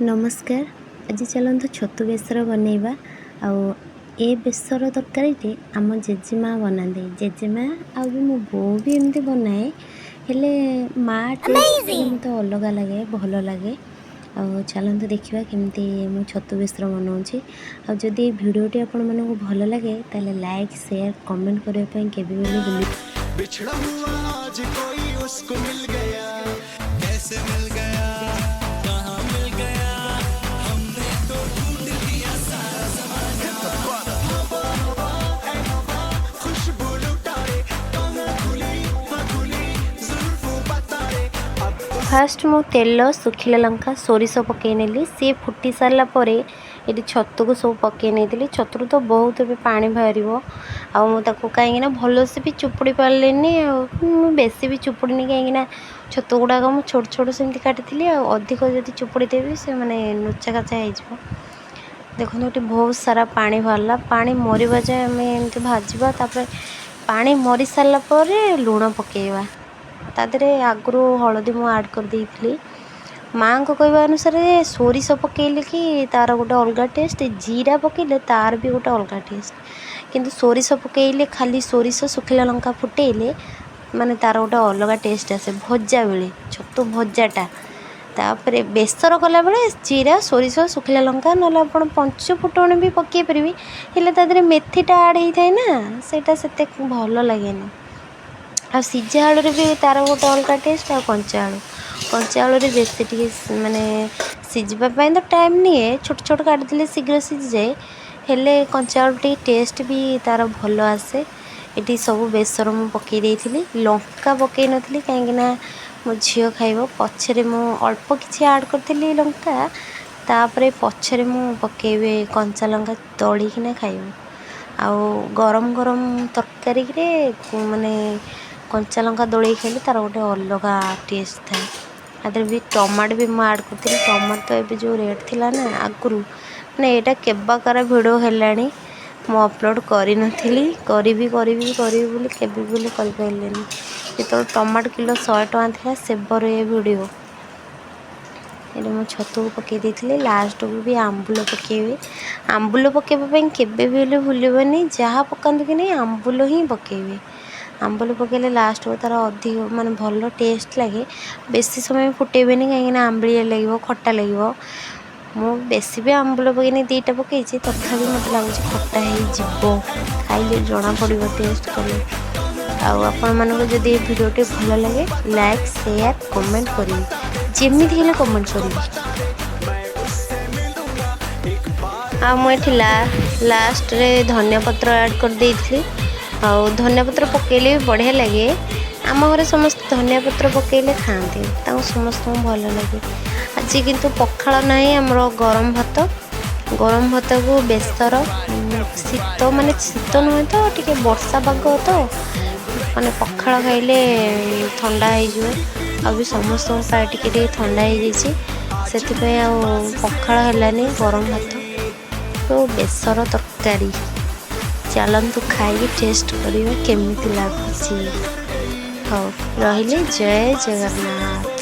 ନମସ୍କାର। ଆଜି ଚାଲନ୍ତୁ ଛତୁ ବେସର ବନେଇବା। ଆଉ ଏ ବେସର ତରକାରୀଟି ଆମ ଜେଜେମା ବନାନ୍ତି। ଜେଜେମା ଆଉ ବି ମୋ ବୋଉ ବି ଏମିତି ବନାଏ, ହେଲେ ମା ଟେଷ୍ଟ ଟିକେ ମୋତେ ଅଲଗା ଲାଗେ, ଭଲ ଲାଗେ। ଆଉ ଚାଲନ୍ତୁ ଦେଖିବା କେମିତି ମୁଁ ଛତୁ ବେସର ବନାଉଛି। ଆଉ ଯଦି ଏଇ ଭିଡ଼ିଓଟି ଆପଣମାନଙ୍କୁ ଭଲ ଲାଗେ, ତାହେଲେ ଲାଇକ୍, ସେୟାର, କମେଣ୍ଟ କରିବା ପାଇଁ କେବେ ବି ଭୁଲି बिछड़ा हुआ आज कोई उसको मिल गया। कैसे मिल गया, कहाँ मिल गया, हमने तो ढूंढ लिया सारा जमाना। खुशबू लुटारे, कहाँ खुली हाँ खुली जुल्फों बतारे अब। ଫାଷ୍ଟ ମୁଁ ତେଲ, ଶୁଖିଲା ଲଙ୍କା, ସୋରିଷ ପକାଇ ନେଲି। ସିଏ ଫୁଟି ସାରିଲା ପରେ ଏଠି ଛତୁକୁ ସବୁ ପକାଇ ନେଇଥିଲି। ଛତୁରୁ ତ ବହୁତ ଏବେ ପାଣି ବାହାରିବ। ଆଉ ମୁଁ ତାକୁ କାହିଁକିନା ଭଲସେ ବି ଚୁପୁଡ଼ି ପାରିଲିନି, ଆଉ ମୁଁ ବେଶୀ ବି ଚୁପୁଡ଼ିନି, କାହିଁକିନା ଛତୁ ଗୁଡ଼ାକ ମୁଁ ଛୋଟ ଛୋଟ ସେମିତି କାଟିଥିଲି। ଆଉ ଅଧିକ ଯଦି ଚୁପୁଡ଼ି ଦେବି, ସେ ମାନେ ନୁଚା କାଚା ହେଇଯିବ। ଦେଖନ୍ତୁ, ଏଠି ବହୁତ ସାରା ପାଣି ବାହାରିଲା। ପାଣି ମରିବା ଯାଏ ଆମେ ଏମିତି ଭାଜିବା। ତାପରେ ପାଣି ମରି ସାରିଲା ପରେ ଲୁଣ ପକାଇବା ତା ଦେହରେ। ଆଗରୁ ହଳଦୀ ମୁଁ ଆଡ଼୍ କରିଦେଇଥିଲି। ମାଆଙ୍କ କହିବା ଅନୁସାରେ ସୋରିଷ ପକାଇଲେ କି ତା'ର ଗୋଟେ ଅଲଗା ଟେଷ୍ଟ, ଜିରା ପକାଇଲେ ତା'ର ବି ଗୋଟେ ଅଲଗା ଟେଷ୍ଟ। କିନ୍ତୁ ସୋରିଷ ପକାଇଲେ, ଖାଲି ସୋରିଷ ଶୁଖିଲା ଲଙ୍କା ଫୁଟେଇଲେ ମାନେ ତା'ର ଗୋଟେ ଅଲଗା ଟେଷ୍ଟ ଆସେ ଭଜା ବେଳେ, ଛତୁ ଭଜାଟା। ତାପରେ ବେସର କଲାବେଳେ ଜିରା, ସୋରିଷ, ଶୁଖିଲା ଲଙ୍କା, ନହେଲେ ଆପଣ ପଞ୍ଚ ଫୁଟଣ ବି ପକାଇ ପାରିବେ। ହେଲେ ତା ଦେହରେ ମେଥିଟା ଆଡ଼୍ ହେଇଥାଏ ନା, ସେଇଟା ସେତେ ଭଲ ଲାଗେନି। ଆଉ ସିଝା ଆଳୁରେ ବି ତା'ର ଗୋଟେ ଅଲଗା ଟେଷ୍ଟ। ଆଉ କଞ୍ଚା ଆଳୁ, କଞ୍ଚା ଆଳୁରେ ବେଶୀ ଟିକେ ମାନେ ସିଝିବା ପାଇଁ ତ ଟାଇମ୍ ନିଏ। ଛୋଟ ଛୋଟ କାଟିଦେଲେ ଶୀଘ୍ର ସିଝିଯାଏ, ହେଲେ କଞ୍ଚା ଆଳୁ ଟିକେ ଟେଷ୍ଟ ବି ତା'ର ଭଲ ଆସେ। ଏଠି ସବୁ ବେସର ମୁଁ ପକାଇ ଦେଇଥିଲି। ଲଙ୍କା ପକାଇ ନଥିଲି, କାହିଁକିନା ମୋ ଝିଅ ଖାଇବ। ପଛରେ ମୁଁ ଅଳ୍ପ କିଛି ଆଡ଼୍ କରିଥିଲି ଲଙ୍କା। ତାପରେ ପଛରେ ମୁଁ ପକାଇବି କଞ୍ଚା ଲଙ୍କା, ଦଳିକିନା ଖାଇବୁ। ଆଉ ଗରମ ଗରମ ତରକାରୀରେ ମାନେ କଞ୍ଚା ଲଙ୍କା ଦଳିକି ଖାଇଲେ ତା'ର ଗୋଟେ ଅଲଗା ଟେଷ୍ଟ ଥାଏ। ତା ଦେହରେ ବି ଟମାଟୋ ବି ମୁଁ ଆଡ଼୍ କରିଥିଲି। ଟମାଟୋ ତ ଏବେ ଯେଉଁ ରେଟ୍ ଥିଲା ନା ଆଗରୁ, ମାନେ ଏଇଟା କେବେକାର ଭିଡ଼ିଓ ହେଲାଣି, ମୁଁ ଅପଲୋଡ଼ କରିନଥିଲି। କରିବି, କରିବି, କରିବି ବୋଲି କେବେ ବି ବୋଲି କରିପାରିଲିନି। ଯେତେବେଳେ ଟମାଟୋ କିଲୋ 100 ଟଙ୍କା ଥିଲା, ସେବେର ଏ ଭିଡ଼ିଓ। ଏଠି ମୁଁ ଛତୁକୁ ପକାଇ ଦେଇଥିଲି। ଲାଷ୍ଟକୁ ବି ଆମ୍ବୁଲ ପକାଇବି। ଆମ୍ବୁଲ ପକାଇବା ପାଇଁ କେବେ ବି ହେଲେ ଭୁଲିବନି। ଯାହା ପକାନ୍ତୁ କି ନାହିଁ, ଆମ୍ବୁଲ ହିଁ ପକାଇବେ। ଆମ୍ବୁଲ ପକାଇଲେ ଲାଷ୍ଟକୁ ତା'ର ଅଧିକ ମାନେ ଭଲ ଟେଷ୍ଟ ଲାଗେ। ବେଶୀ ସମୟ ଫୁଟେଇବେନି, କାହିଁକିନା ଆମ୍ବିଳିଆ ଲାଗିବ, ଖଟା ଲାଗିବ। ମୁଁ ବେଶୀ ବି ଆମ୍ବୁଲ ପକାଇନି, ଦୁଇଟା ପକାଇଛି। ତଥାପି ମୋତେ ଲାଗୁଛି ଖଟା ହେଇଯିବ। ଖାଇଲେ ଜଣାପଡ଼ିବ, ଟେଷ୍ଟ କଲେ। ଆଉ ଆପଣମାନଙ୍କୁ ଯଦି ଏ ଭିଡ଼ିଓଟି ଭଲ ଲାଗେ, ଲାଇକ୍, ସେୟାର, କମେଣ୍ଟ କରିବେ। ଯେମିତି ହେଲେ କମେଣ୍ଟ କରିବେ। मैं उससे मिलूंगा एक बार। ଆଉ ମୁଁ ଏଠି ଲାଷ୍ଟରେ ଧନିଆ ପତ୍ର ଆଡ଼୍ କରିଦେଇଥିଲି। ଆଉ ଧନିଆ ପତ୍ର ପକାଇଲେ ବି ବଢ଼ିଆ ଲାଗେ। ଆମ ଘରେ ସମସ୍ତେ ଧନିଆ ପତ୍ର ପକାଇଲେ ଖାଆନ୍ତି, ତାଙ୍କୁ ସମସ୍ତଙ୍କୁ ଭଲ ଲାଗେ। ଆଜି କିନ୍ତୁ ପଖାଳ ନାହିଁ, ଆମର ଗରମ ଭାତ। ଗରମ ଭାତକୁ ବେସର। ଶୀତ, ମାନେ ଶୀତ ନୁହେଁ ତ, ଟିକେ ବର୍ଷା ପାଗ ତ, ମାନେ ପଖାଳ ଖାଇଲେ ଥଣ୍ଡା ହେଇଯିବ। ଆଉ ବି ସମସ୍ତଙ୍କୁ ପ୍ରାୟ ଟିକେ ଟିକେ ଥଣ୍ଡା ହେଇଯାଇଛି। ସେଥିପାଇଁ ଆଉ ପଖାଳ ହେଲାନି, ଗରମ ଭାତ ଓ ବେସର ତରକାରୀ। ଚାଲନ୍ତୁ ଖାଇକି ଟେଷ୍ଟ କରିବା କେମିତି ଲାଗୁଛି। ହଉ, ରହିଲି। ଜୟ ଜଗନ୍ନାଥ।